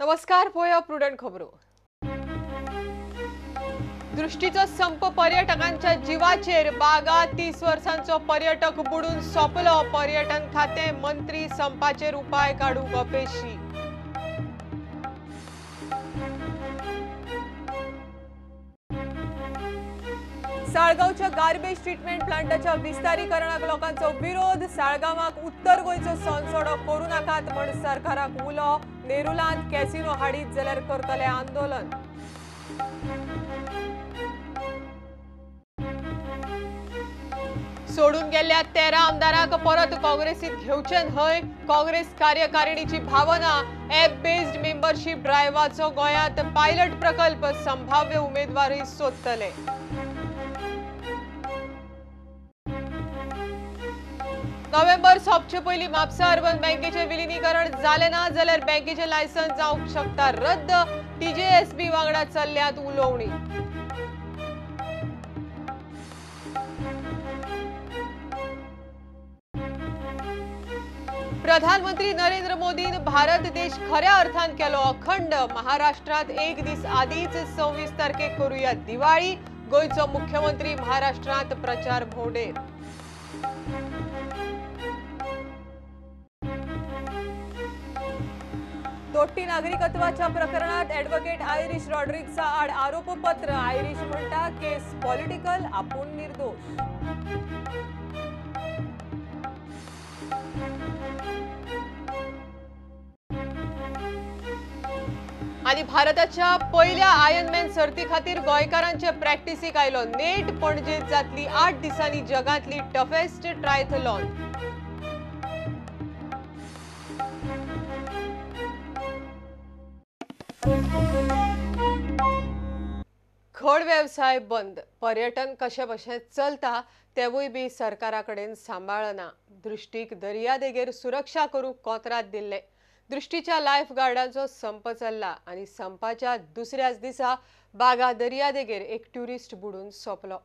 नमस्कार, पळोवया प्रुडंट खबरो. दृष्टीचो संप पर्यटकांच्या जिवाचेर. बागा 30 वर्सांचो पर्यटक बुडून सोंपलो. पर्यटन खाते मंत्री संपाचेर उपाय काडूंक अपेशी. साळगांवच्या गार्बेज ट्रिटमेंट प्लांटाच्या विस्तारीकरणाक लोकांचो विरोध. साळगांवाक उत्तर गोंयचो सोनसोडो करूं नाकात म्हण सरकाराक उलो. नेरुलांत कॅसिनो हाडीत जाल्यार करतले आंदोलन. सोडून गेल्ल्या 13 आमदारांक परत काँग्रेसीत घेवचे न्हय, काँग्रेस कार्यकारिणीची भावना. ॲप बेस्ड मेंबरशीप ड्रायव्हाचो गोंयांत पायलट प्रकल्प, संभाव्य उमेदवारी सोदतले. नोव्हेंबर सोंपचे पयलीं म्हापसा अर्बन बँकेचें विलिनीकरण जालें ना जाल्यार बँकेचें लायसन्स जावंक शकता रद्द. टीजेएसबी वांगडा चल्ल्यात उलोवणी. प्रधानमंत्री नरेंद्र मोदीन भारत देश खऱ्या अर्थान केलो अखंड. महाराष्ट्रात एक दीस आदीच 26 तारखेक करूया दिवाळी. गोंयचो मुख्यमंत्री महाराष्ट्रात प्रचार भोंवडेर. दोट्टी नागरिकत्वाच्या प्रकरणात ॲडव्होकेट आयरिश रॉड्रिग्सा आड आरोपपत्र. आयरिश म्हणटा केस पॉलिटिकल, आपूण निर्दोष. आनी भारताच्या पयल्या आयर्नमॅन सर्ती खातीर गोंयकारांचे प्रॅक्टिसीक आयलो नेट. पणजेत जातली 8 दिसांनी जगांतली टफेस्ट ट्रायथलॉन. खड वेवसाय बंद, पर्यटन कशे भशेन चलता तेवूय बी सरकारा कडेन सांबाळना. दृष्टीक दर्यादेगेर सुरक्षा करूंक कोंत्राद दिल्ले. दृष्टीच्या लायफ गार्डांचो संप चल्ला आनी संपाच्या दुसऱ्याच दिसा बागा दर्यादेगेर एक ट्युरिस्ट बुडून सोंपलो.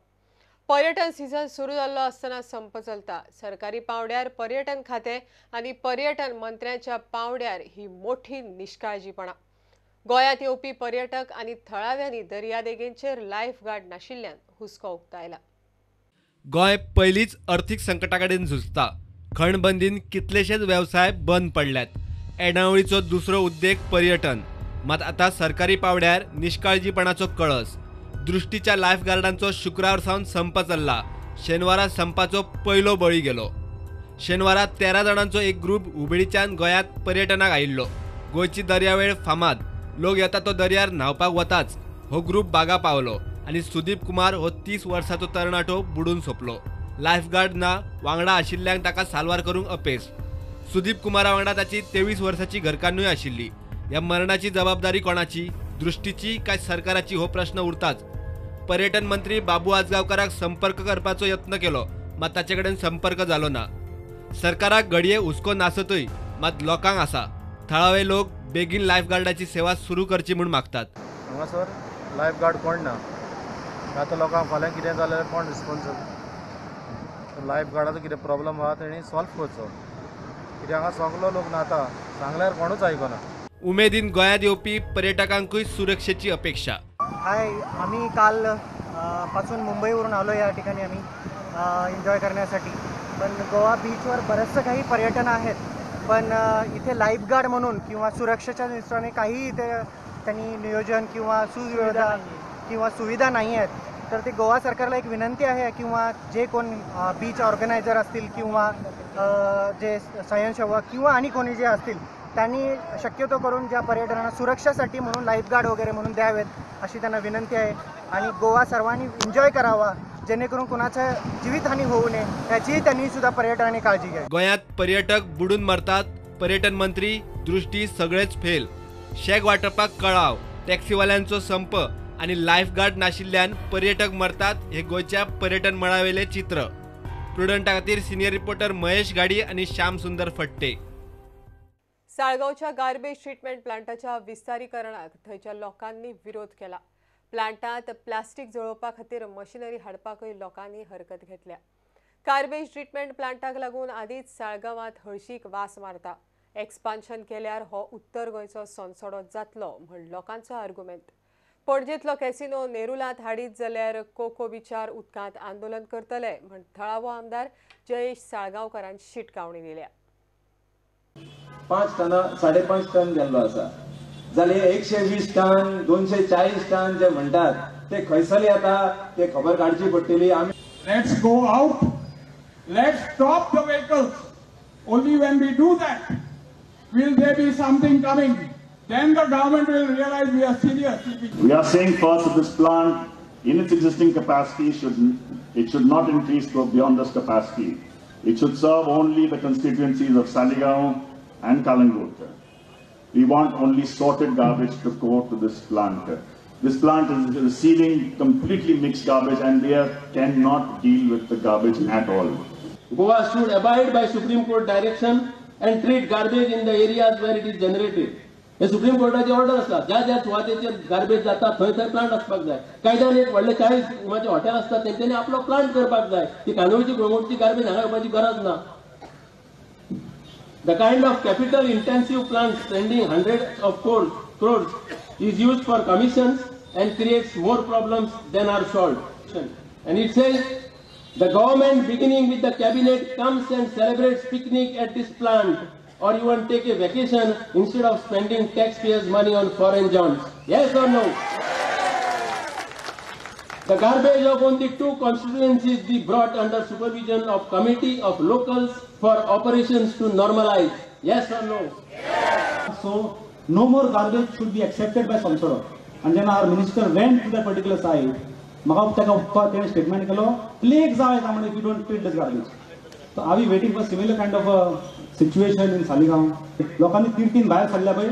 पर्यटन सीझन सुरू जाल्लो आसतना संप चलता. सरकारी पावंड्यार पर्यटन खातें आनी पर्यटन मंत्र्यांच्या पावंड्यार ही मोठी निष्काळजीपणा. गोंयांत येवपी पर्यटक आनी थळाव्यांनी दर्यादेगेंचेर लायफ गार्ड नाशिल्ल्यान हुस्को उक्तायला. गोंय पयलींच अर्थीक संकटा कडेन झुजता. खणबंदीन कितलेशेच वेवसाय बंद पडल्यात. येणावळीचो दुसरो उद्देग पर्यटन. मात आतां सरकारी पावड्यार निष्काळजीपणाचो कळस. दृष्टीच्या लायफ गार्डांचो शुक्रार सावन संप चल्ला. शेनवारा संपाचो पयलो बळी गेलो. शेनवारा 13 जाणांचो एक ग्रूप हुबळीच्यान गोंयांत पर्यटनाक आयिल्लो. गोंयची दर्यावेळ फामाद, लोक येता तो दर्यार न्हांवपाक वताच. हो ग्रूप बागा पावलो आनी सुदीप कुमार हो 30 वर्सांचो तरणाटो बुडून सोंपलो. लायफगार्ड ना, वांगडा आशिल्ल्यांक ताका साल्वार करूंक अपेस. सुदीप कुमारा वांगडा ताची 23 वर्सांची घरकान्नूय आशिल्ली. ह्या मरणाची जबाबदारी कोणाची, दृष्टीची काय सरकाराची, हो प्रश्न उरताच. पर्यटन मंत्री बाबू आजगांवकाराक संपर्क करपाचो यत्न केलो, मात ताचे कडेन संपर्क जालो ना. सरकाराक घडये हुस्को नासतूय, मात लोकांक आसा. थळावे लोक बेगीन लायफगार्डाची सेवा सुरू करची म्हूण मागतात. हांगासर लायफगार्ड कोण ना, आतां लोकांक फाल्यां कितें जाल्यार कोण रिस्पोन्सिबल. लायफगार्डाचो कितें प्रॉब्लम आहा तेणी सॉल्व करचो. कित्याक हांगा सगलो लोक न्हाता, सांगल्यार कोणूच आयकना. उमेदीन गोंयांत येवपी पर्यटकांकूय सुरक्षेची अपेक्षा. हाय, आम्ही काल पासून मुंबईवरून आलो या ठिकाणी आम्ही एन्जॉय करण्यासाठी. पण गोवा बीचवर बरंचसं काही पर्यटन आहेत, पण इथे लाईफगार्ड म्हणून किंवा सुरक्षेच्या दृष्टीने काही इथे त्यांनी नियोजन किंवा सुव्यवस्था किंवा सुविधा नाही आहेत. तर ते गोवा सरकारला एक विनंती आहे किंवा जे कोण बीच ऑर्गनायझर असतील किंवा जे स्वयंसेवक किंवा आणि कोणी जे असतील त्यांनी शक्यतो करून ज्या पर्यटनांना सुरक्षासाठी म्हणून लाईफगार्ड वगैरे म्हणून द्यावेत अशी त्यांना विनंती आहे. आणि गोवा सर्वांनी एन्जॉय करावा, जेणेकरून कुणाच्या जीवितहानी होऊ नये याचीही त्यांनी सुद्धा पर्यटनाने काळजी घ्यावी. गोंयांत पर्यटक बुडून मरतात, पर्यटन मंत्री दृष्टी सगळेच फेल. शेक वांटपाक कळाव, टॅक्सीवाल्यांचो संप आनी लायफगार्ड नाशिल्ल्यान पर्यटक मरतात हे गोंयच्या पर्यटन मळावेलें चित्र. प्रुडंटा खातीर सिनियर रिपोर्टर महेश गाडी आनी श्याम सुंदर फट्टे. साळगांवच्या गार्बेज ट्रिटमेंट प्लांटाच्या विस्तारीकरणाक थंयच्या लोकांनी विरोध केला. प्लांटांत प्लास्टीक जळोवपा खातीर मशिनरी हाडपाकूय लोकांनी हरकत घेतल्या. गार्बेज ट्रिटमेंट प्लांटाक लागून आदींच साळगांवांत हळशीक वास मारता. एक्सपान्शन केल्यार हो उत्तर गोंयचो सोनसोडो जातलो म्हण लोकांचो आर्गुमेंट. पणजेंतलो कॅसिनो नेरुलांत हाडीत जाल्यार कोको बिचार उदकांत आंदोलन करतले म्हण थळावो आमदार जयेश साळगांवकारान शिटकावणी दिल्या. 5 टना 5.5 टन गेल्लो आसा जाल्यार 120 टन 240 टन जे म्हणटात ते खंयसर येता ते खबर काडची पडटली. आमी Let's go out, let's stop the vehicles. Only when we do that will there be something coming. Then the government will realize we are serious. We are saying first that this plant in its existing capacity should not increase to beyond this capacity. It should serve only the constituencies of Saligao and Calangute. We want only sorted garbage to go to this plant. This plant is receiving completely mixed garbage and they cannot deal with the garbage at all. Goa should abide by Supreme Court direction and treat garbage in the areas where it is generated. हे supreme कोर्टाचे order आसा. ज्या ज्या सुवातेचेर garbage जाता थंय थंय plant आसपाक जाय. कायद्यान एक व्हडले 40 रुमाचे हॉटेल आसता तेंच्यांनी आपलो प्लांट करपाक जाय. ती कांदोळची गोंगोडची गार्बेज हांगा येवपाची गरज ना. The kind of capital intensive plant spending hundreds of crores is used for commissions and creates more problems than are solved. And it says the government, beginning with the cabinet, comes and celebrates picnic at this plant or even take a vacation instead of spending taxpayers' money on foreign jaunts. Yes or no? The garbage of only 2 constituencies be brought under supervision of committee of locals for operations to normalize. Yes or no? Yes. So, no more garbage should be accepted by Sonsodo. And then our minister went to that particular site. म्हाका ताका तेणें statement केलो, plague जावं येता म्हणून if you don't treat this garbage. So are we waiting for similar kind of a situation in Saligao? लोकांनी तिडकीन भायर सरल्या पळय,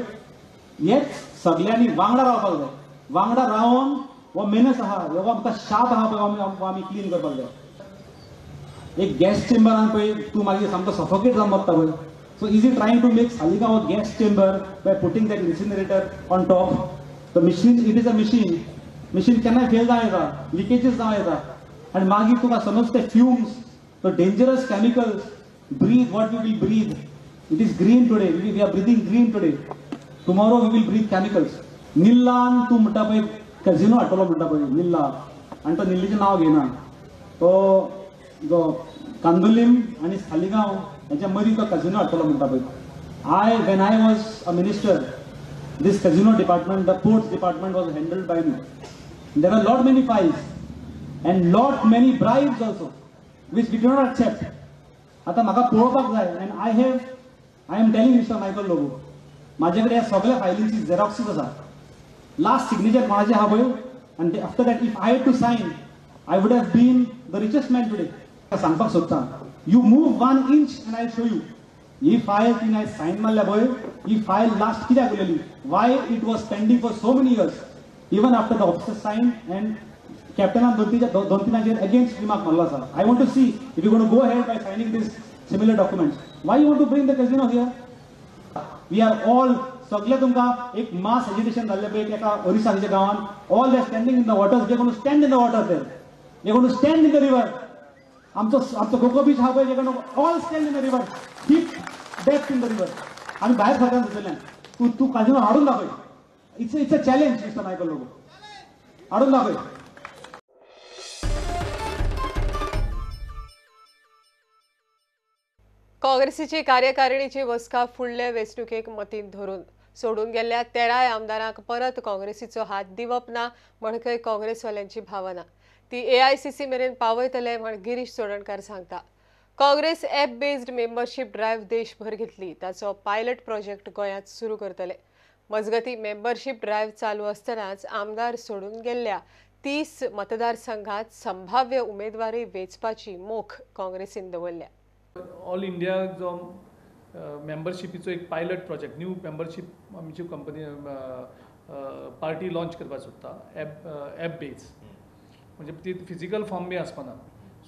हेच सगल्यांनी वांगडा रावपाक जाय. वांगडा रावन हो मेनस आहा, हो आमकां शाप आहा पळय, आमी क्लीन करपाक जाय. एक गॅस चेंबरान पळय तूं मागीर सामको सफोकेट जावन मरता पळय. So is he trying to make Saligao a gas chamber by putting that incinerator on top? The machine, it is a machine. Machine केन्नाय फेल जावं येता, लिकेजीस जावं येता आनी मागीर तुका समज ते fumes, the dangerous chemicals, breathe what we will breathe. It is green today, we are breathing green today. Tomorrow we will breathe chemicals. निल्लान तूं म्हणटा पळय कॅझिनो हाडटलो म्हणटा पळय निल्ला, आनी तो निल्लीचें नांव घेयना. तो जो कांदोलीम आनी सालिगांव हेच्या मदीं तो कॅझिनो हाडटलो म्हणटा पळय. I when I was a minister, this casino department, the ports department was handled by me. There are lot many files and lot many bribes also, which we do not accept. आता म्हाका पळोवपाक जाय and I am telling Mr. Michael Lobo, म्हाजे कडेन ह्या सगळ्या फायलींची झेरॉक्सीस आसा. Last signature कोणाचें आहा पळय, आनी after that if I had to sign, I would have been the richest man today. सांगपाक सोदता, you move 1 inch and I show you. He file तिने आयज सायन मारल्या पळय, ही फायल लास्ट कित्याक उरलेली, why it was pending for so many years, even after the officer sign and कॅप्टनान दोन तीनाचेर against remark मारलो आसा. I want to see if you gonna go ahead by signing this similar documents. Why you want to bring the casino here? We are all सगळे तुमकां एक मास agitation जाल्लें पळय एका ओरिसाच्या गांवान. All they standing in the waters, they gonna stand in the water there, they gonna stand in the river. आमचो आमचो कोको बीच आहा पळय, they gonna all stand in the river, deep depth in the river. आमी भायर सरकान थंयसरल्यान तूं तूं काजिनो हाडून दाखय. It's a challenge mister Michael Lobo, हाडून दाखय. काँग्रेसीची कार्यकारिणीची बसका फुडले वेंचणुकेक मतींत धरून सोडून गेल्ल्या 13 आमदारांक परत काँग्रेसीचो हात दिवप ना म्हण खंय काँग्रेसवाल्यांची भावना. ती AICC मेरेन पावयतले म्हण गिरीश चोडणकार सांगता. Congress app based membership drive देशभर घेतली, ताचो पायलट प्रोजेक्ट गोंयांत सुरू करतले. मजगती मेंबरशीप ड्रायव्ह चालू आसतनाच आमदार सोडून गेल्ल्या 30 मतदारसंघात संभाव्य उमेदवारी वेंचपाची मोख काँग्रेसीन दवरल्या. ऑल इंडिया जो मेंबरशिपीचो एक पायलट प्रोजेक्ट, न्यू मेंबरशीप आमची कंपनी पार्टी लॉन्च करपाक सोदता, एप बेज, म्हणजे ती फिजिकल फॉर्म बी आसपाना,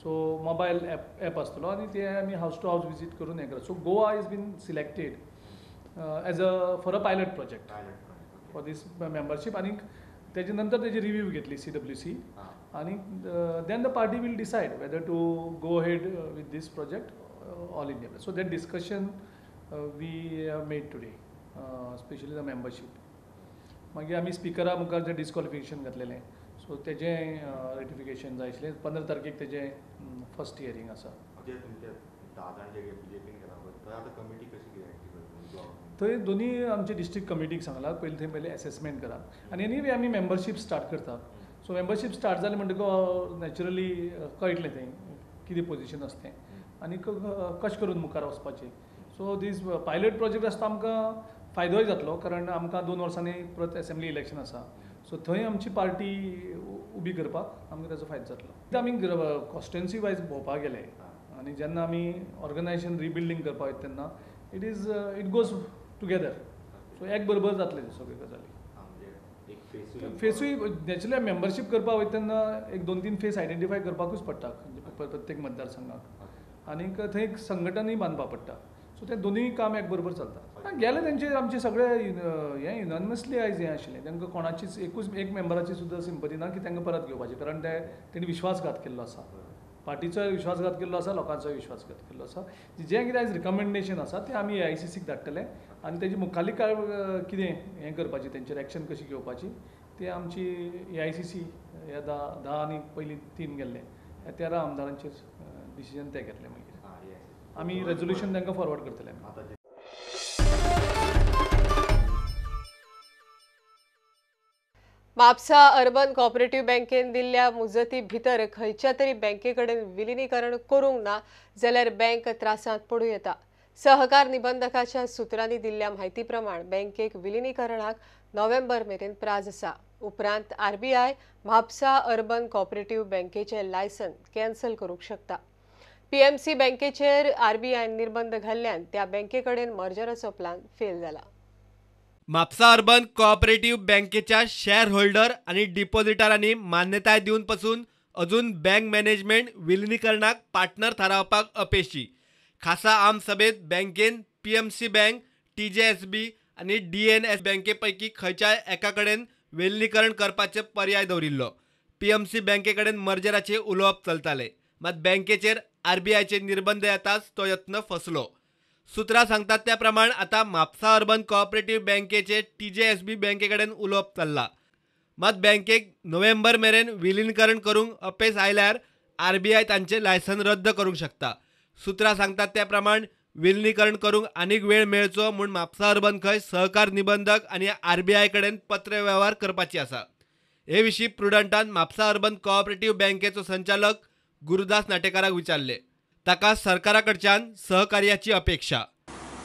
सो मोबायल एप आसतलो आनी ते आमी हावज टू हावज विजीट करून हें करप. So Goa is been selected as a for a pilot project for this membership. आनी तेजे नंतर तेजी रिव्यू घेतली CWC आनी then the party will decide whether to go ahead with this project all India. So that discussion we have made today, specially the membership. मागीर आमी स्पिकरा मुखार जें डिस्क्वॉलिफिकेशन घातलेलें सो तेजें रेटिफिकेशन जाय आशिल्लें. 15 तारखेक तेजें फर्स्ट हियरींग आसा. थंय दोनी आमचे डिस्ट्रिक्ट कमिटीक सांगलां पयलीं थंय पयलीं एसेसमेंट करा आनी एनीवे आमी मेंबरशीप स्टार्ट करता. सो मेंबरशीप स्टार्ट जाली म्हणटकच नॅचरली कळटलें थंय कितें पोजिशन आसा तें आनी कशें करून मुखार वचपाचें. सो these pilot project आसता आमकां फायदोय जातलो कारण आमकां 2 वर्सांनी परत एसेंब्ली इलेक्शन आसा. सो थंय आमची पार्टी उबी करपाक आमकां ताचो फायदो जातलो. आमी कॉन्स्टिट्युएन्सी वायज भोंवपाक गेले आनी जेन्ना आमी ऑर्गनायजेशन रिबिल्डींग करपाक वयता तेन्ना it is it goes together. So एक बरोबर जातले सगळ्यो गजाली. फेसूय नॅचरली मेंबरशीप करपाक वयता तेन्ना एक 2-3 फेस आयडेंटिफाय करपाकूच पडटा प्रत्येक मतदारसंघाक आनीक थंय एक संघटनूय बांदपाक पडटा. सो तें दोनूय काम एक बरोबर चलता. गेले तेंचे आमचे सगळे हें युनानिमसली आयज हें आशिल्लें तांकां कोणाचीच एकूच एक मेंबराची सुद्दां सिंपती ना की तांकां परत घेवपाचें कारण ते तेणी विश्वासघात केल्लो आसा, पार्टीचोय विश्वासघात केल्लो आसा, लोकांचोय विश्वासघात केल्लो आसा. जें कितें आयज रिकमेंडेशन आसा तें आमी AICCक धाडटले आनी तेजी मुखाल्ली काय कितें हें करपाची तेंचेर एक्शन कशी घेवपाची ते आमची AICC ह्या 10 आनी पयलीं 3 गेल्ले ह्या 13 आमदारांचेर डिसिजन ते घेतले. मागीर आमी रेजोल्युशन तांकां फॉरवर्ड करतले. म्हापसा अर्बन कॉपरेटिव्ह बँकेन दिल्ल्या मुजती भितर खंयच्या तरी बँके कडेन विलिनीकरण करूंक ना जाल्यार बँक त्रासांत पडूं येता. सहकार निबंधकाच्या सुत्रांनी दिल्ल्या म्हायती प्रमाण बँकेक विलिनीकरणाक नोव्हेंबर मेरेन प्राज आसा. उपरांत RBI Mapusa urban cooperative बँकेचें लायसन कॅन्सल करूंक शकता. PMC बँकेचेर RBIन निर्बंध घाल्ल्यान त्या बँके कडेन मर्जराचो प्लान फेल जाला. म्हापसा अर्बन कोऑपरेटिव्ह बँकेच्या शेअर होल्डर आनी डिपॉझिटरांनी मान्यताय दिवन पसून अजून बँक मॅनेजमेंट विलिनीकरणाक पार्टनर थारावपाक अपेशी. खासा आम सभेत बँकेन PMC bank, TJSB आनी DNS बँके पैकी खंयच्याय एका कडेन विलिनीकरण करपाचे पर्याय दवरिल्लो. PMC बँके कडेन मर्जराचे उलोवप चलताले, मात बँकेचेर RBIचे निर्बंध येताच तो यत्न फसलो. सूत्रां सांगतात त्या प्रमाण आतां म्हापसा अर्बन कोऑपरेटिव्ह बँकेचे TJSB बँके कडेन उलोवप चल्लां. मात बँकेक नोव्हेंबर मेरेन विलिनीकरण करूंक अपेस आयल्यार RBI तांचें लायसन रद्द करूंक शकता. सूत्रां सांगतात त्या प्रमाण विलिनीकरण करूंक आनीक वेळ मेळचो म्हूण म्हापसा अर्बन खंय सहकार निबंधक आनी RBI कडेन पत्रवेव्हार करपाची आसा. हे विशीं प्रुडंटान म्हापसा अर्बन कोऑपरेटिव्ह बँकेचो संचालक गुरुदास नाटेकाराक विचारले. ताका सरकारा कडच्यान सहकार्याची अपेक्षा.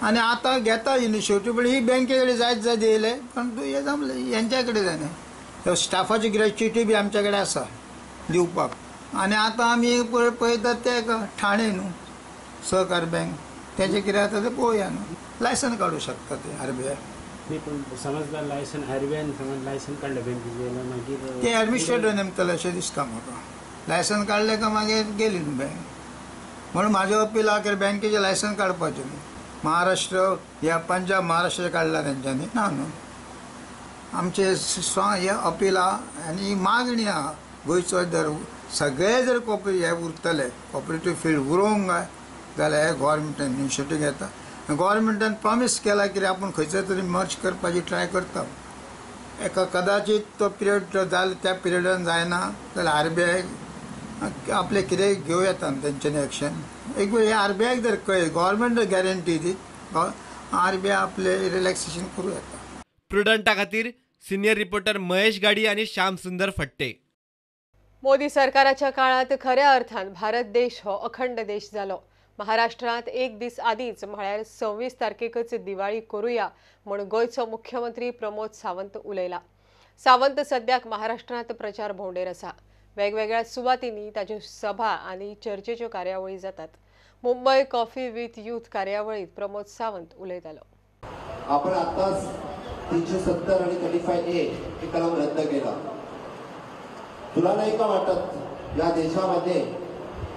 आनी आतां घेता इनिशिएटीव पण ही बँके कडेन जायत जायत येयले पण हे जमले हेंच्या कडेन जायना. स्टाफाची ग्रॅच्युटी बी आमच्या कडेन आसा दिवपाक. आनी आतां आमी पळयतात ते ठाणे न्हू सहकार बँक तेजें कितें जाता तें पळोवया न्हू. लायसन काडूं शकता ते RBI. पूण समज लायसन RBIन समज लायसन काडलें बँकेचें मागीर ते एडमिनिस्ट्रेटर नेमतले अशें दिसता म्हाका. लायसन काडलें काय मागीर गेली न्हू बँक. म्हणून म्हाजें अपील आहा की बँकेचें लायसन काडपाचें न्हू. महाराष्ट्र ह्या पंजाब महाराष्ट्र काडला तेंच्यांनी ना न्हू. आमचें स्ट्रांग हें अपील आहा आनी मागणी आहा गोंयचो जर सगळे जर हे उरतले कॉपरेटीव फिल्ड उरोवंक जाय जाल्यार हे गव्हर्मेंटान इनिशिएटीव घेता. गव्हर्मेंटान प्रॉमीस केला की आपूण खंयचो तरी मर्ज करपाची ट्राय करता. एका कदाचित तो पिरियड जालो त्या पिरियडान जायना जाल्यार RBI आपले कितेंय घेवं येता न्हू तेंच्यांनी एक्शन. एक वेळ RBIक जर कळ्ळें गव्हर्मेंट जर गॅरंटी दीत RBI आपले रिलॅक्सेशन करूं येता. प्रुडंटा खातीर सिनियर रिपोर्टर महेश गाडी आनी श्याम सुंदर फट्टे. मोदी सरकाराच्या काळात खऱ्या अर्थान भारत देश हो अखंड देश जालो. महाराष्ट्रांत एक दीस आदींच म्हळ्यार 26 तारखेकच दिवाळी करूया म्हूण गोंयचो मुख्यमंत्री प्रमोद सावंत उलयला. सावंत सद्याक महाराष्ट्रांत प्रचार भोंवडेर आसा. वेगवेगळ्या सुवातींनी ताच्यो सभा आनी चर्चेच्यो कार्यावळी जातात. मुंबय कॉफी विथ यूथ कार्यावळीत प्रमोद सावंत उलयतालो. आपण आताच 370 आणि 35A हे कलम रद्द केला. तुला नाही का वाटत या देशामध्ये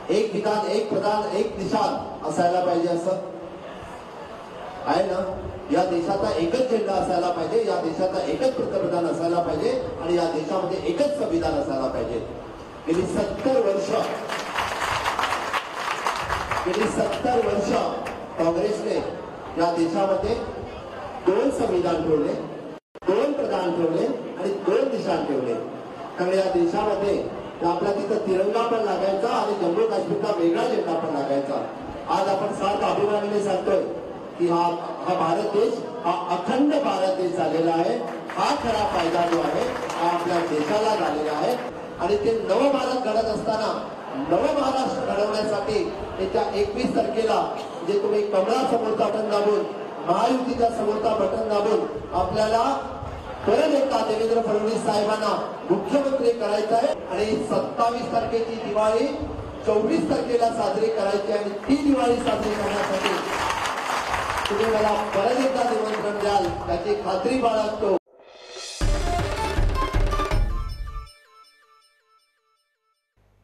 एक विधान, एक प्रधान, एक निशान असायला पाहिजे? असं आहे ना? या देशाचा एकच झेंडा असायला पाहिजे, या देशाचा एकच पंतप्रधान असायला पाहिजे आणि या देशामध्ये एकच संविधान असायला पाहिजे. गेली 70 वर्ष काँग्रेसने या देशामध्ये 2 संविधान ठेवले, 2 प्रधान ठेवले आणि 2 निशाण ठेवले. कारण या देशामध्ये आपला तिथं तिरंगा पण लागायचा आणि जम्मू काश्मीरचा वेगळा झेंडा पण लागायचा. आज आपण सार्थ अभिमानाने सांगतोय की हा हा भारत देश हा अखंड भारत देश झालेला आहे. हा खरा फायदा जो आहे हा आपल्या देशाला झालेला आहे. आणि ते नव भारत घडत असताना नव महाराष्ट्र घडवण्यासाठी येत्या 21 तारखेला जे तुम्ही कमळा समोरचा बटन दाबून, महायुतीच्या समोरचा बटन दाबून आपल्याला परत एकदा देवेंद्र फडणवीस साहेबांना मुख्यमंत्री करायचं आहे. आणि 27 तारखेची दिवाळी 24 तारखेला साजरी करायची आणि ती दिवाळी साजरी करण्यासाठी तुम्ही मला परत एकदा निमंत्रण द्याल त्याची खात्री बाळगतो.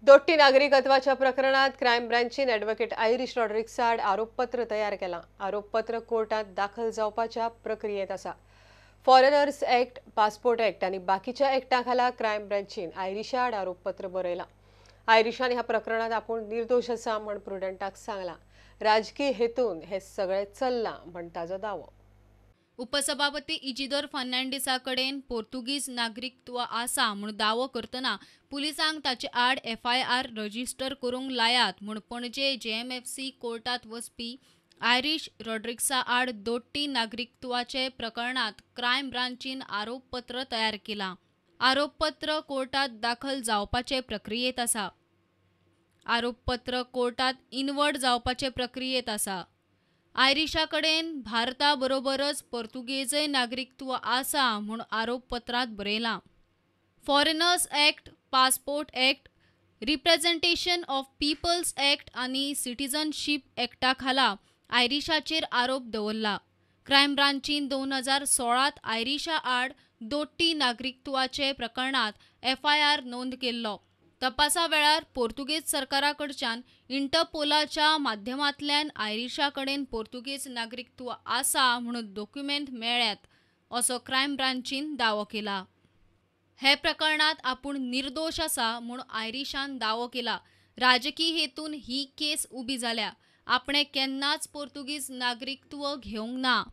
दोट्टी नागरिकत्वाच्या प्रकरणात क्रायम ब्रांचीन ॲडव्होकेट आयरिश रॉड्रिक्सा आड आरोपपत्र तयार केलां. आरोपपत्र कोर्टात दाखल जावपाच्या प्रक्रियेत आसा. फॉरेनर्स ॲक्ट, पासपोर्ट ॲक्ट आनी बाकीच्या ॲक्टा खाला क्रायम ब्रांचीन आयरिशा आड आरोपपत्र बरयलां. आयरिशान ह्या प्रकरणात आपूण निर्दोश आसा म्हण प्रुडंटाक सांगलां. राजकीय हेतून हे सगळें चल्लां म्हण ताजो दावो. उपसभापती इजिदोर फर्नांडीसा कडेन पोर्तुगीज नागरिकत्व आसा म्हूण दावो करतना पुलिसांक ताचे आड एफआयआर रजिस्टर करूंक लायात म्हूण पणजे जेएमएफसी कोर्टात वचपी आयरिश रॉड्रिक्सा आड दोट्टी नागरिकत्वाचे प्रकरणात क्रायम ब्रांचीन आरोपपत्र तयार केलां. आरोपपत्र कोर्टात दाखल जावपाचे प्रक्रियेत आसा. आरोपपत्र कोर्टात इनवर्ड जावपाचे प्रक्रियेत आसा. आयरिशा कडेन भारता बरोबरच पोर्तुगेजय नागरिकत्व आसा म्हूण आरोपपत्रांत बरयलां. Foreigners act, passport act, representation of peoples act आनी सिटीजनशीप ॲक्टा खाला आयरिशाचेर आरोप दवरला. क्रायम ब्रांचीन 2016 आयरिशा आड दोट्टी नागरिकत्वाचे प्रकरणात एफआयआर नोंद केल्लो. तपासा वेळार पोर्तुगेज सरकारा कडच्यान इंटरपोलाच्या माध्यमांतल्यान आयरिशा कडेन पोर्तुगेज नागरिकत्व आसा म्हणून डॉक्युमेंट मेळ्ळ्यात असो क्रायम ब्रांचीन दावो केला. हे प्रकरणात आपूण निर्दोश आसा म्हूण आयरिशान दावो केला. राजकी हेतून ही केस उबी जाल्या. आपणे केन्नाच पोर्तुगीज नागरिकत्व घेवंक ना.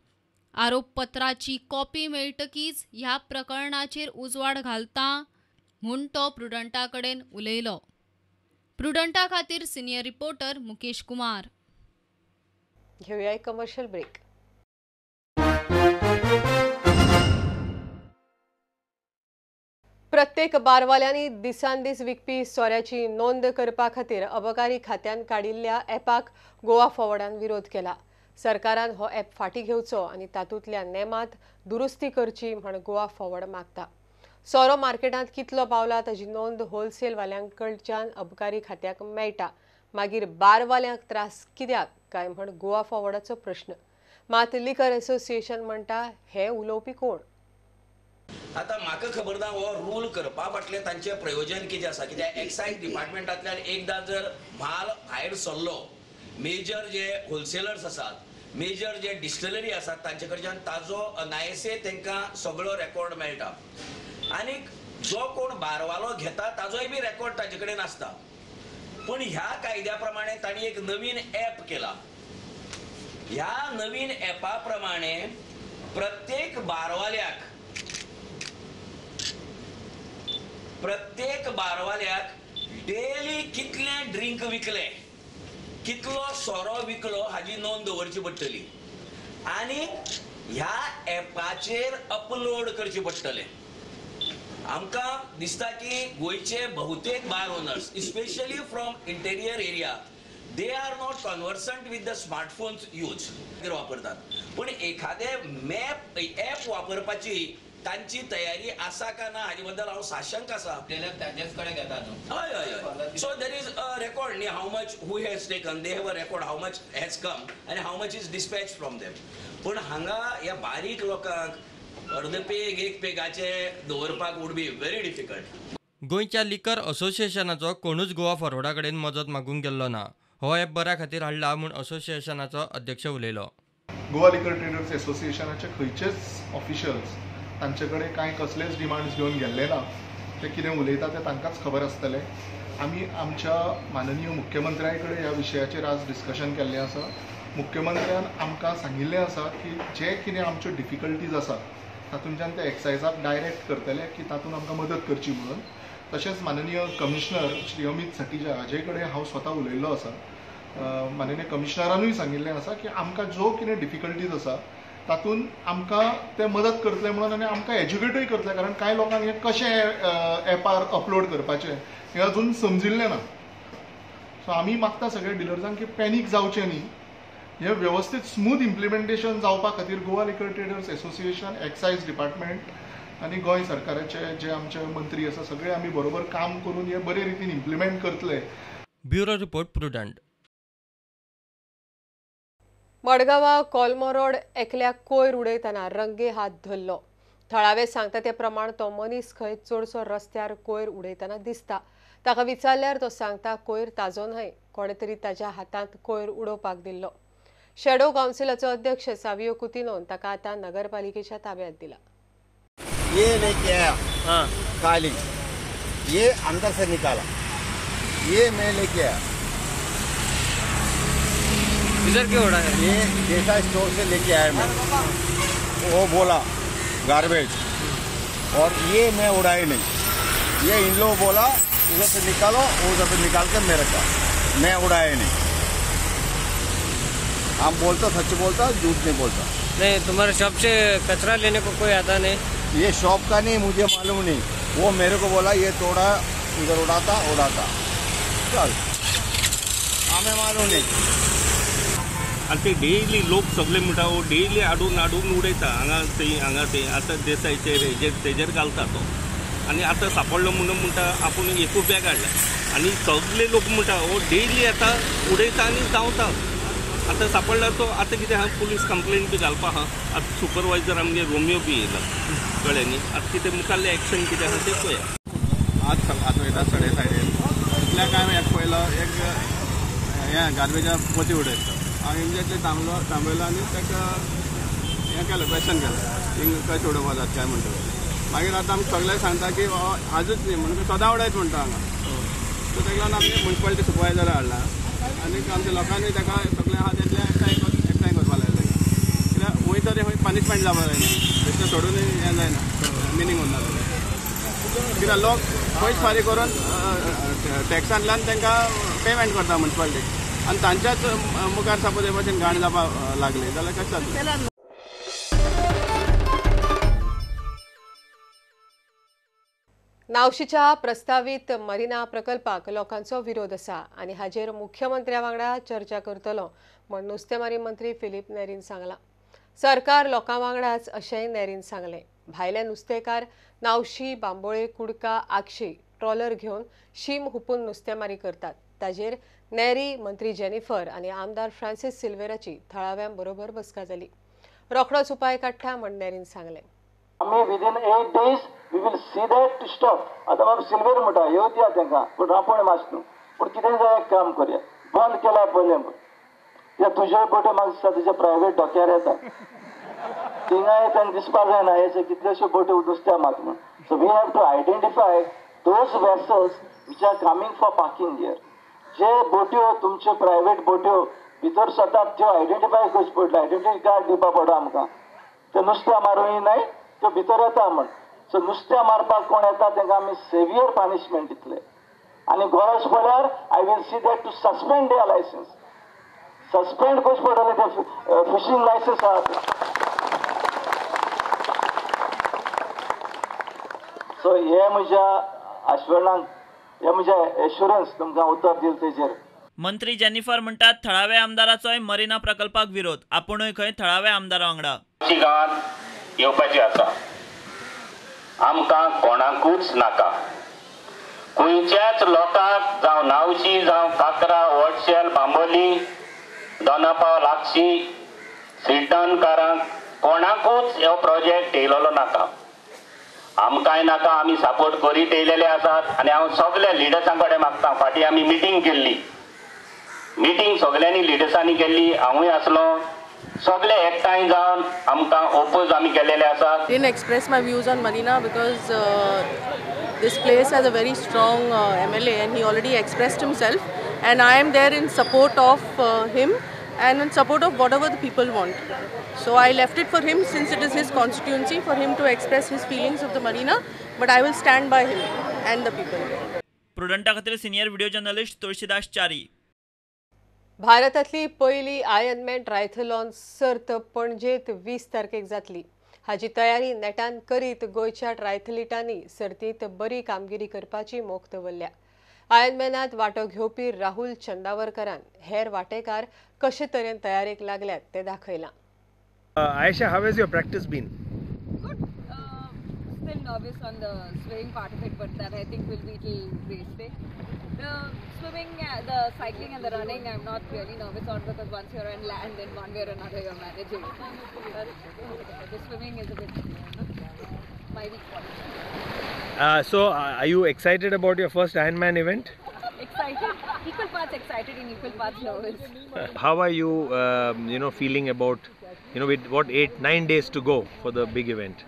आरोपपत्राची कॉपी मेळटकीच ह्या प्रकरणाचेर उजवाड घालता म्हूण तो प्रुडंटा कडेन उलयलो. प्रुडंटा खातीर सिनियर रिपोर्टर मुकेश कुमार. घेऊया एक कमर्शियल ब्रेक. प्रत्येक बारवाल्यांनी दिसान दीस विकपी सोऱ्याची नोंद करपा खातीर अबकारी खात्यान काडिल्ल्या ॲपाक गोवा फॉरवर्डान विरोध केला. सरकारान हो ॲप फाटी घेवचो आनी तातूंतल्या नेमांत दुरुस्ती करची म्हण गोवा फॉरवर्ड मागता. सोरो मार्केटांत कितलो पावला ताजी नोंद होलसेलवाल्यांकडच्यान अबकारी खात्याक मेळटा, मागीर बारवाल्यांक त्रास कित्याक काय म्हण गोवा फॉरवर्डाचो प्रश्न. मात लिकर एसोसिएशन म्हणटा हे उलोवपी कोण? आतां म्हाका खबर ना हो रूल करपा फाटलें तांचें प्रयोजन कितें आसा. कित्याक एक्सायज डिपार्टमेंटांतल्यान एकदां जर म्हाल भायर सरलो, मेजर जे होलसेलर्स आसात, मेजर जे डिस्टिलरी आसात तांचे कडच्यान ताजो अनायसे तांकां सगळो रेकॉर्ड मेळटा आनीक जो कोण बारवालो घेता ताजोय बी रेकॉर्ड ताजे कडेन आसता. पूण ह्या कायद्या प्रमाणे तांणी एक नवीन ॲप केला. ह्या नवीन ॲपा प्रमाणे प्रत्येक बारवाल्याक डेली कितले ड्रिंक विकले, कितलो सोरो विकलो हाजी नोंद दवरची पडटली आनी ह्या ॲपाचेर अपलोड करचे पडटले. आमकां दिसता की गोंयचे बहुतेक bar owners, especially from interior area, they are not conversant with the smartphones use वापरतात. पूण एखादे मॅप ॲप वापरपाची तांची तयारी आसा का ना हाजे बद्दल हांव साशंक आसा. तांचेच कडेन घेता न्हू. हय हय हय. So there is a record न्ही, how much who has taken, they have a record how much has come आनी how much is dispatch from them. पूण हांगा ह्या बारीक लोकांक अर्द पेग एक पेगाचे दवरपाक वूड बी व्हेरी डिफिकल्ट. गोंयच्या लिकर असोसिएशनाचो कोणूच गोवा फॉरवर्डा कडेन मजत मागूंक गेल्लो ना. हो ॲप बऱ्या खातीर हाडला म्हूण असोसिएशनाचो अध्यक्ष उलयलो. गोवा लिकर ट्रेडर्स एसोसिएशनाचे खंयचेच ऑफिशियल्स तांचे कडेन कांय कसलेच डिमांड्स घेवन गेल्ले ना. ते कितें उलयता तें तांकांच खबर आसतलें. आमी आमच्या माननीय मुख्यमंत्र्या कडेन ह्या विशयाचेर आज डिस्कशन केल्लें आसा. मुख्यमंत्र्यान आमकां सांगिल्लें आसा की जे कितें आमच्यो डिफिकल्टीज आसा तातूंतल्यान ते एक्सायजाक डायरेक्ट करतले की तातूंत आमकां मदत करची म्हणून. तशेंच माननीय कमिशनर श्री अमित सतीजा हाजे कडेन हांव स्वता उलयल्लो आसा. माननीय कमिशनरानूय सांगिल्लें आसा की आमकां जो कितें डिफिकल्टीज आसा तातूंत आमकां ते मदत करतले म्हणून आनी आमकां एज्युकेटूय करतले, कारण कांय लोकांक हें कशें एपार अपलोड करपाचें हें अजून समजिल्लें ना. सो आमी मागता सगळ्या डिलर्सांक की पॅनीक जावचें न्ही, हें वेवस्थीत स्मूथ इम्प्लिमेंटेशन जावपा खातीर Goa liquor traders association, excise department आनी गोंय सरकाराचे जे आमचे मंत्री आसा सगळे आमी बरोबर काम करून हे बरे रितीन इम्प्लिमेंट करतले. Bureau report, Prudent. मडगांवां कोलमो रोड एकल्याक कोयर उडयतना रंगे हात धरलो. थळावे सांगता ते प्रमाण तो मनीस खंय चडसो रस्त्यार कोयर उडयतना दिसता. ताका विचारल्यार तो सांगता कोयर ताजो न्हय, कोणे तरी ताज्या हातांत कोयर उडोवपाक दिल्लो. शॅडो काउन्सिलाचो अध्यक्ष सावियो कुतिनोन ताका आतां नगरपालिकेच्या ताब्यात दिला. ये लेके आया हाँ, काली ये अंदर से निकाला, ये मैं लेके आया. इधर क्यों उड़ा है? ये डेटा स्टोर से लेके आया मैं, वो बोला गार्बेज, और ये मैं उड़ाई नहीं, ये इन लोगों बोला उधर से निकालो, उधर से निकाल के मैं रखा, मैं उड़ाया नहीं. हम बोलता सच बोलता, झूठ नहीं बोलता. नहीं, तुम्हारे शॉप से कचरा लेने को कोई आता नहीं? ये शॉप का नहीं, मुझे मालूम नहीं. वो मेरे को बोला ये तोड़ा उधर उड़ाता उड़ाता, चल हमें मालूम नहीं. आनी ते डेली लोक सगळे म्हणटा हो डेली हाडून हाडून उडयता हांगा थंय हांगा थंय. आतां देसायचेर हेजेर तेजेर घालता तो आनी आतां सांपडलो म्हणून म्हणटा आपूण एकूय बॅग हाडला आनी सगळे लोक म्हणटा हो डेली आतां उडयता आनी धांवता. आतां सांपडला तो आतां कितें आहा पुलीस कंप्लेन बी घालपा आहा. आतां सुपरवायजर आमगे रोमियो बी येयला, कळ्ळें न्ही. आतां कितें मुखाल्लें एक्शन कितें आहा तें पळया. आज आतां वयता सडे सायडीन इतल्या काय एक पयलो एक हें गार्बेजा पोती उडयता. हांव इमिजिएटली थांबलो, थांबयलो आनी ताका हें केलें, क्वेश्चन केलें हिंग कशें उडोवपा जाता काय म्हणटा. मागीर आतां आमकां सगळें सांगता की आजूच न्ही म्हणून सदां उडयत म्हणटा हांगा. सो ताका लागून आमी मुन्सिपालिटी सुपरवायजर हाडला आनी आमच्या लोकांनी ताका सगळें आहा तेतलें एकठांय करपा लायलें. कित्याक वय तरी खंय पनिशमेंट जावपा जाय न्ही, बेश्टें सोडून हें जायना, मिनींग उरना. कित्याक लोक पयस फारीक करून टॅक्सांतल्यान तांकां पेमेंट करता मुन्सिपालिटीक आनी तांच्याच मुखार सपोज हे भशेन घाण जावपाक लागली जाल्यार कशें जातलें. नावशीच्या प्रस्तावीत मरिना प्रकल्पाक लोकांचो विरोध आसा आनी हाजेर मुख्यमंत्र्या वांगडा चर्चा करतलो म्हूण नुस्तेमारी मंत्री फिलीप नेरीन सांगलां. सरकार लोकां वांगडाच अशेंय नेरीन सांगलें. भायले नुस्तेकार नावशी, बांबोळे, कुडका, आगशी ट्रॉलर घेवन शीम हुपून नुस्तेमारी करतात. ताजेर नेरी, मंत्री जेनिफर आनी आमदार फ्रांसीस सिल्वेराची थळाव्यां बरोबर बसका जाली. रोखडोच उपाय काडटा म्हूण नेरीन सांगलें. आमी within 8 days we will see that to stop. आतां बाब सिल्वेर म्हणटा येवं दिया तांकां, पूण रांपोण मास न्हू, पूण कितें जाय एक काम करया, बंद केल्या पयलें त्या तुज्यो बोट्यो म्हाका दिसता तुज्या प्रायवेट डोक्यार येता, थिंगाय तांकां दिसपा जायना हे कितल्योश्यो बोट्यो नुस्त्या मात म्हूण. So we have to identify those vessels which are coming for parking here. जे बोट्यो तुमच्यो प्रायवेट बोट्यो भितर सरतात त्यो आयडेंटिफाय करच्यो पडटल्यो, आयडेंटिटी कार्ड दिवपा पडटा आमकां. ते नुस्त्या मारूंक न्हय त्यो भितर येता म्हण. सो नुस्त्या मारपाक कोण येता तांकां आमी सेवियर पनिशमेंट दितले आनी गरज पडल्यार I will see that to suspend their licence, suspend करचें पडटलें ते फिशींग लायसन्स आहा तें. सो हे म्हज्या आश्वरणाक, हे म्हज्या एश्युरन्स तुमकां उतर दिलें तेजेर. मंत्री जेनिफर म्हणटात थळाव्या आमदाराचोय मरिना प्रकल्पाक विरोध, आपुणूय खंय थळाव्या आमदारा वांगडा. गांवांत येवपाची आसा, आमकां कोणाकूच नाका, खंयच्याच लोकांक, जावं नावशी, जावं काकरा, वडशेल, बांबोली, दोनापावल, आगशी, सिड्डणकारांक कोणाकूच हो प्रोजेक्ट येयलेलो नाका, आमकांय नाका. आमी सपोर्ट करीत येयलेले आसात आनी हांव सगल्या लिडर्सां कडेन मागता. फाटीं आमी मिटींग केल्ली, मिटींग सगल्यांनी लिडर्सांनी केल्ली, हांवूय आसलो, सगळे एकठांय जावन आमकां ओपोज आमी केलेले आसात. Didn't express my views on Marina because this place has a very strong MLA and he already expressed himself, and I am there in support of him and in support of whatever the people want. So I left it for him, since it is his constituency, for him to express his feelings of the marina, but I will stand by him and the people. प्रुडंटा खातीर senior video journalist Tulsidas Chari. भारतांतली पयली Ironman triathlon सर्त पणजेत 20 तारखेक जातली. हाजी तयारी नेटान करीत गोंयच्या ट्रायथलिटांनी सर्तींत बरी कामगिरी करपाची मोख दवरल्या. आयर्नमॅनांत वांटो घेवपी राहुल चंदावरकरान हेर वांटेकार कशे तरेन तयारेक लागल्यात तें दाखयलां. Ayesha, how has your practice been? Good. Still nervous on the swimming part of it, but that I think will be till race day. The swimming, the cycling and the running, I'm not really nervous on, because once you're on land, then one way or another you're managing. But the swimming is a bit my weak point. So, are you excited about your first Ironman event? Excited, equal parts excited and equal parts nervous. How are you, feeling about, with what 8-9 days to go for the big event?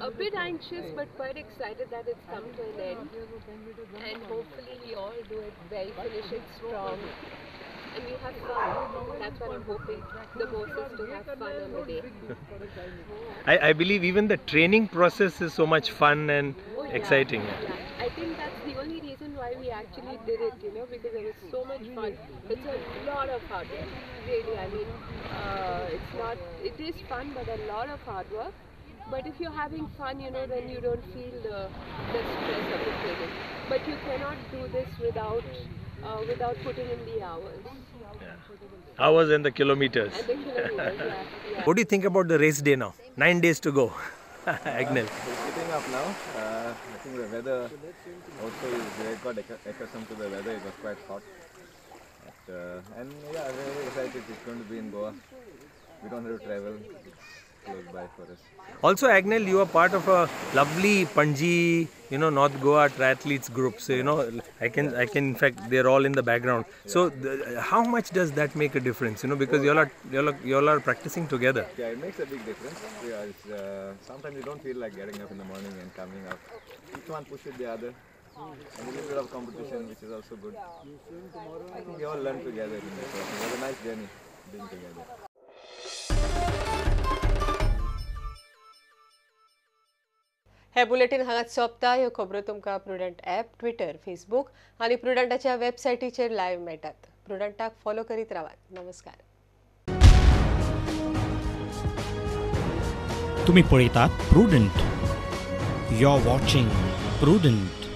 A bit anxious, but quite excited that it's come to an end, and hopefully we all do it well, finish it strong, and we have fun. That's what I'm hoping the most, is to have fun on the day. I believe even the training process is so much fun and exciting. Yeah. I think that's the only reason why we actually did it, because it was so much fun. It's a lot of hard work, really. I mean, it is fun, but a lot of hard work. But if you're having fun, then you don't feel the stress of the training. But you cannot do this without putting in the hours. Yeah. Hours and the kilometers. And the kilometers, yeah, yeah. What do you think about the race day now? 9 days to go. Agnel. It's heating up now. I think the weather also is, got accustomed to the weather. It was quite hot. But, and yeah, we're very excited. It's going to be in Goa. We don't have to travel. It's close by for us. Also, Agnel, you are part of a lovely Panji, North Goa triathletes group. So, I can, in fact, they're all in the background. Yeah. So, how much does that make a difference? Because you all are practicing together. Yeah, it makes a big difference. Yeah, it's, sometimes you don't feel like getting up in the morning and coming up. Each one pushes the other. And a little bit of competition, which is also good. I think we all learn together in this. It was a nice journey being together. हे bulletin हांगाच सोंपता. ह्यो खबरो तुमकां prudent app, Twitter, Facebook आनी प्रुडंटाच्या वेबसायटीचेर live मेळटात. प्रुडंटाक follow करीत रावात. नमस्कार. तुम्ही पळयतात Prudent. You are watching Prudent.